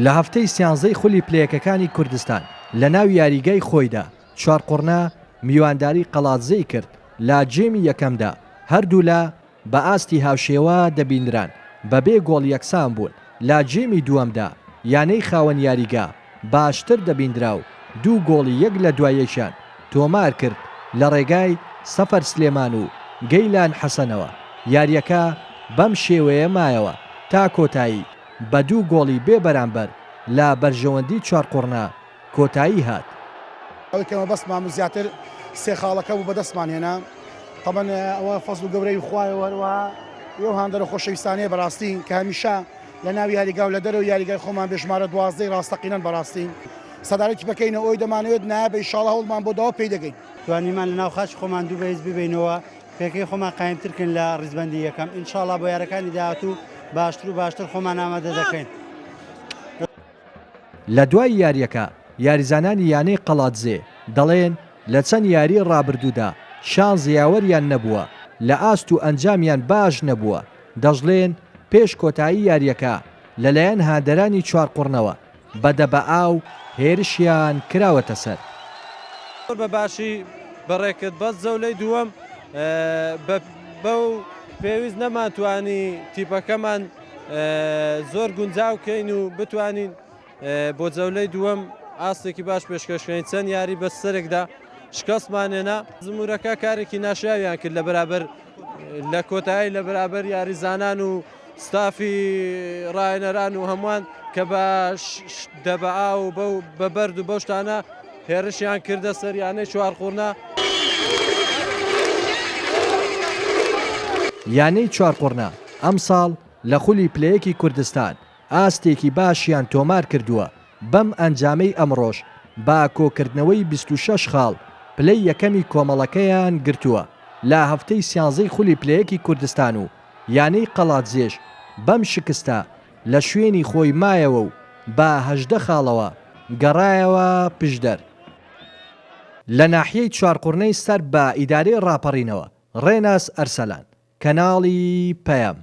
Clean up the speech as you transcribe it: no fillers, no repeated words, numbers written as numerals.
لە هەفتەی سیانزەی خولی پلەیەکەکانی کوردستان لە ناو یاریگای خۆیدا چوارقوڕنە میوانداری قەڵادزێی کرد، لە گێمی یەکەمدا هەردوولا بە ئاستی هاوشێوە دەبینران بەبێ گۆڵ یەکسان بوون، لە گێمی دووەمدا یانەی خاوەن یاریگا باشتر دەبیندرا و دوو گۆڵی یەک لە دوای یەکیان تۆمار کرد لە ڕێگای سەفەر سلێمان و گەیلان حەسەنەوە، یارییەکە بەم شێوەیە مایەوە تا کۆتایی بە دوو گۆڵی بێ بەرامبەر لە بەرژەوەندی چوارقوڕنە کۆتایی هات. ئەوەی کە مەبەستمان بوو زیاتر سێ خاڵەکە بوو بەدەستمان هێنا، تەبەن ئەوە فەزڵ و گەورەی خوایە و هەروەها ئەو هاندەرە خۆشەویستانەیە بەڕاستی کە هەمیشە لە ناو یاریگا و لە دەرەوەی یاریگای خۆمان بێ ژمارە دوازدەی ڕاستەقینەن بەڕاستی سەدارەتی تیپەکەینەوە ئەوەی دەمانەوێت نایابە ئیشاڵا هەوڵمان بۆ داوە پێی دەگەین. توانیمان لە ناو خاکی خۆمان دوو بەهیچ ببەینەوە پێگەی خۆمان قایمتر کەین لە ڕیزبەندی یەکەم ئینشاڵا بۆ یارەکانی داهاتوو باشتر و باشتر خۆمان ئامادە دەکەین. لە دوای یارییەکە یاریزانانی یانەی قەڵادزێ دەڵێن لە چەند یاریی رابردوودا شانس یاوەریان نەبووە لە ئاست و ئەنجامیان باش نەبووە، دەشڵێن پێش کۆتایی یارییەکە لەلایەن هاندەرانی چوارقوڕنەوە بە دەبە ئاو هێرشیان کراوەتە سەر. زۆر بە باشی بەڕێکرد بەس جەولەی دووەم بەو پێویست نەمانتوانی تیپەکەمان زۆر گونجاو کەین و بتوانین بۆ جەولەی دووەم ئاستێکی باش پێشکەشکەین چەند یاری بە سەرێکدا شکستمانێنا زمورەکە کارێکی ناشیاویان کرد لە بەرابەر لە کۆتایی لە بەرابەر یاریزانان و ستافی ڕاهێنەران و هەمووان کە بە دەبە و بە بەرد و بەو شتانە هێرشیان کردە سەر یانەی چوارقوڕنە. یانەی چوارقوڕنە ئەمساڵ لە خولی پلەیەکی کوردستان ئاستێکی باشیان تۆمارکردووە، بەم ئەنجامەی ئەمڕۆش بە کۆکردنەوەی 26 خاڵ پلەی یەکەمی کۆمەڵەکەیان گرتووە لە هەفتەی سیانزەی خولی پلەیەکی کوردستان و یانەی قەڵادزێش بەم شکستە لە شوێنی خۆی مایەوە و بە 18 خاڵەوە گەڕایەوە پشدەر. لە ناحیەی چوارقوڕنەی سەر بە ئیدارەی ڕاپەڕینەوە، ڕێناس ئەرسەلان، کەناڵی پەیام.